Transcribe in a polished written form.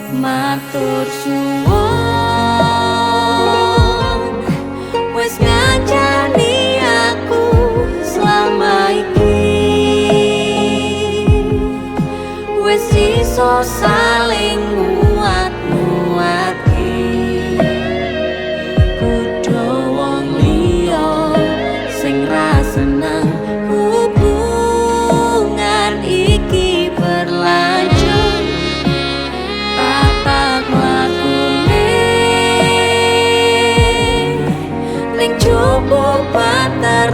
Matur suwun wis ngancani aku selama iki, wis iso saling nguat-nguatke. Kudu wong liya sing ra seneng hubungan iki berlanjut, tatag mlakune ning coba banter.